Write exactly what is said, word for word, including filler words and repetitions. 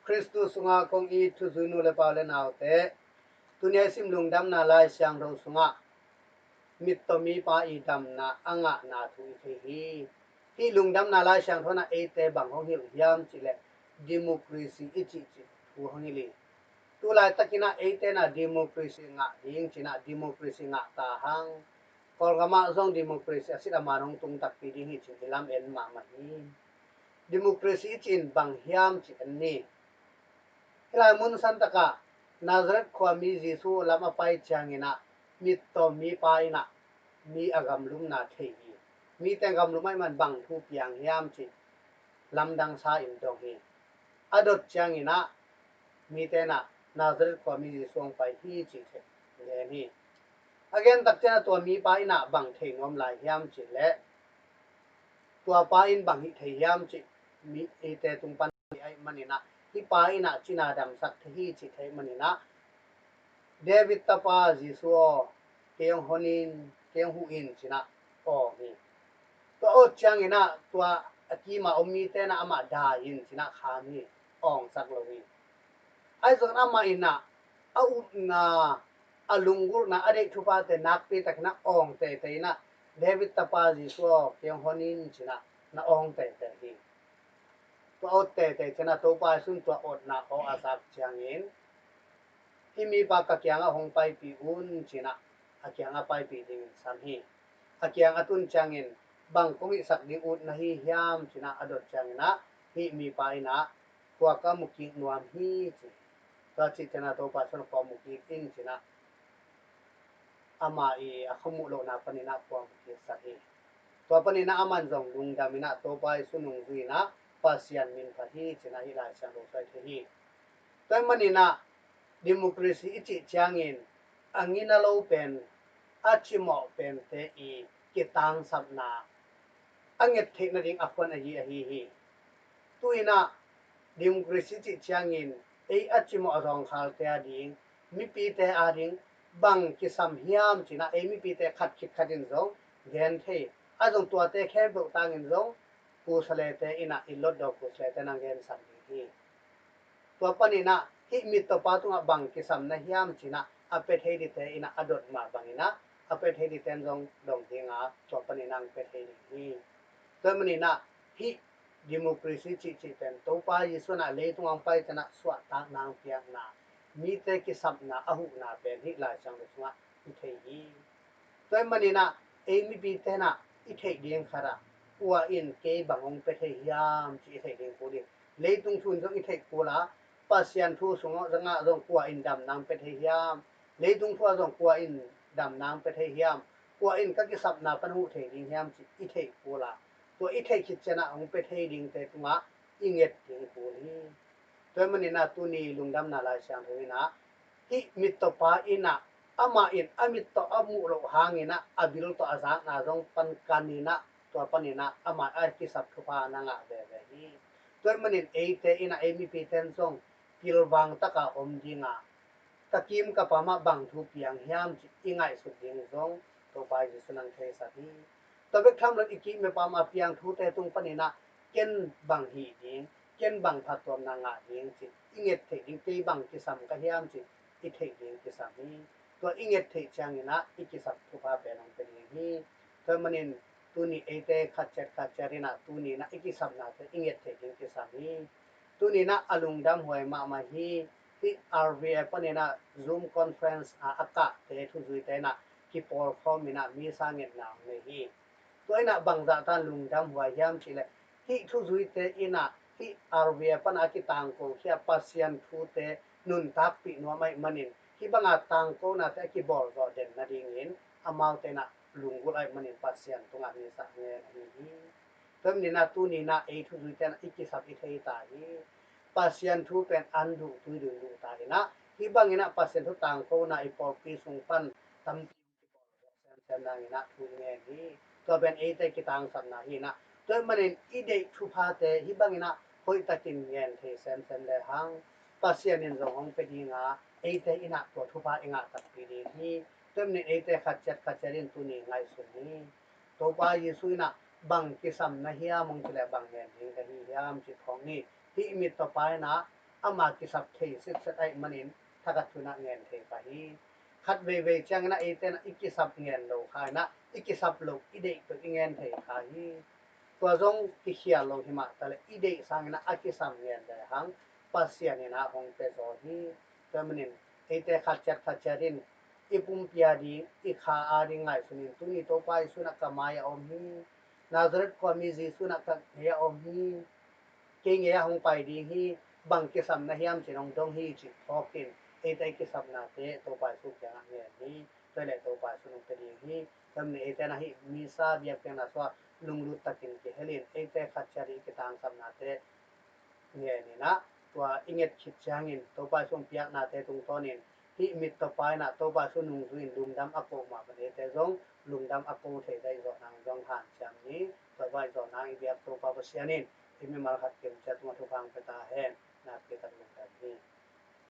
Khristu sungah kong it thuzui nu le pa le naute, tuni a i sim Lungdamna Lai Siangtho sungah mittaw mipa i damna a ngahna thu i thei hi. Hih Lungdamna Lai Siangtho in ah eite bang hong hilh hiam cih leh democracy i cihcih thu hong hilh hi. Tu laitakin ah eite in ah democracy ngah ding ci-in ah democracy ngah ta hang. Kawlgam ah zong democracy a sit a man hong tung takpi ding hi ci-in i lam en mahmah hi. Democracy i cih in bang hiam cih en ni. Hih lai mun san takah Nazareth khuami Jesu lam a pai ciangin ah mittaw mipa in ah mi a gamlumna thei hi. Mite gamlum ahih man bang thu piang hiam cih lamdang sa in dong hi. A dot ciangin ah mite in ah Nazareth khuami Jesu hong pai hi cih thei gen hi. A gen tak ciangin ah tua mipa in ah bang thei nuam lai hiam cih leh tua pa in bang hih thei hiam cih mite tung pan ahih manin ah hih pa in ah cina damsak thei hi cih thei manin ah David tapa Jesu aw, kei hong hon in, kei hong huh in ci-in ah awng hi. Tua awt ciangin ah tua a kim a om mite in ah amah dai in ci-in ah kham hi, awngsak lo hi. Ahi zongin amah in ah a utna, a lunggulhna, a deih thuphate nakpi takin ah awng teitei in ah David tapa Jesu aw, kei hong hon in ci-in ah na awng teitei hi. Tua awt teitei ciangin ah Topa Jesu in tua awtna aw a zak ciangin hih mipa ka kiangah hong paipih un ci-in ah a kiangah paipih dingin sam hi. A kiang a tun ciangin bang kong hihsak ding ut na hi hiam ci-in ah a dot ciangin ah hih mipa in ah khua ka mu kik nuam hi ci hi. Tua cih ciangin ah Topa Jesu in khua mu kik in ci-in ah amah i a khuamuh lohna panin ah khua mu kiksak hi. Tua panin ah aman zong lungdam in ah Topa Jesu nungzui in ah Pasian min phat hi ci-in ah hih Lai Siangtho sung i thei hi. Tua ahih manin ah democracy i cih ciangin a ngina lo pen, a cimawh pente i kitangsapna a nget theih nading a khuan ahi ahi hi. Tu-in ah democracy cih ciangin ei a cimawh a zawngkhalte a ding, mipite a ding bang kisam hiam ci-in ah ei mipite khat khit khat in zong gen thei. A zong tuate khempeuh tangin zong kusalete in ah i lotdawk kusalete in ah gensak ding hi. Tua panin ah hih mittawpa tungah bang kisam na hiam ci-in ah a pia thei dingte in ah a dot mah bangin ah a pia thei dingte in zong dong ding a, tua panin ah hong pia thei ding hi. Tua ahih manin ah hih democracy cihcih pen Topa Jesu in ah leitung hong pai ciangin ah suahtakna hong piakna, mite kisapna a huhna pen hih Lai Siangtho sungah i thei hi. Tua ahih manin ah ei mipite in ah i theih ding khat ah kua in kei bang hong pia thei hiam cih i theih ding kul hi. Leitung thu in zong i theih kul a, Pasian thu sungah zong kua in damna hong pia thei hiam, leitung thu ah zong kua in damna hong pia thei hiam, kua in ka kisapna pan huh thei ding hiam cih i theih kul a, tua i theih khit ciangin ah hong pia thei dingte tungah i nget ding kul hi. Tua ahih manin ah tuni Lungdamna Lai Siangtho in ah hih mittawpa in ah amah in a mittawh a muh loh hangin ah a bil tawh a zakna zong pan kan in ah tua panin ah amah a kisap thupha na ngah veve hi. Tua ahih manin eite in ah ei mipite in zong pilvang taka om ding a, ka kim ka pam ah bang thu piang hiam cih i ngaihsut ding zong Topa Jesu in hong theisak hi. Tua bek tham lo in i kim i pam a piang thute tung panin ah ken bang hih ding, ken bang phattuamna ngah ding cih i nget theih ding, kei bang kisam ka hiam cih i theih ding kisam hi. Tua i nget theih ciangin ah i kisap thupha pen hong pia ding hi. Tua ahih manin tuni eite khat ciat khat ciat in ah tuni in ah i kisapnate i nget theih ding kisam hi. Tuni in ah a lungdam huai mahmah hi. Hih R V A panin ah Zoom conference a a kahte thuzuite in ah kipawlkhawm in ah misa ngetna hong nei hi. Tua in ah bangzah tan lungdam huai hiam cih leh hih thuzuite in ah hih R V A pan a kitangko khia Pasian thute nuntakpih nuam ahih manin hih banga tangkonate a kibawl zawh den nadingin amaute in ah lunggulh ahih manin Pasian tungah misa ngen ahi hi. Tua ahih manin ah tuni in ah ei thuzuite in ah i kisap i thei ta hi. Pasian thu pen an duh tui dun duh ta in ah hih bangin ah Pasian thu tangkona i pawlpi sung pan tampi semsem nangin ah thu i ngen hi. Tua pen eite kitangsapna hi in ah tua ahih manin i deih thuphate hih bangin ah hoihtakin ngen thei semsem lehang Pasian in zong hong pia ding a, eite in ah tua thupha i ngah takpi ding hi. Tua ahih manin eite khat ciat khat ciat in tuni ngaihsun ni. Topa Jesu in ah bang kisam na hiam hong cih leh bang ngen ding ka hi hiam cih phawk ni. Hih mittawpa in ah ama kisap thei sitset ahih manin thakhat thu inah ngen thei kha hi. Khat veivei ciangin ah eite inah i kisap ngen lo kha inah i kisap lo i deih peuh i ngen thei kha hi. Tua zong kikhial lo hi mah taleh i deih sangin ah a kisam ngen le hang Pasian inah hong pia zaw hi. Tua manin eite khat ciat khat ciat in i pumpi a ding, i kha a ding ngaihsun in, tuni Topa Jesu inah ka mai a om hi. Nazareth khua mi Jesu inah ka ngei a om hi. Kei ngei a hong pai ding hi. Bang kisam na hiam cin hong dong hi cih phawk in eite i kisapnate Topa Jesu kiangah ngen hi. Tua hileh Topa Jesu in hong pia ding hi. Tua manin eite inah hih misa biakpiakna sungah lunglut takin kihel in eite khat ciat i kitangsapnate ngen inah, tua i nget khit ciangin Topa Jesu hong piaknate tungtawnin hih mittawpa inah Topa Jesu nungzui in lungdam a ko mah bangin eite zong lungdam a ko thei ding i zawh nang zong hanciam ni. Tua bang i zawh nang i biak Topa Pasian in i mimal khat kim ciat tungah thupha hong pia ta hen.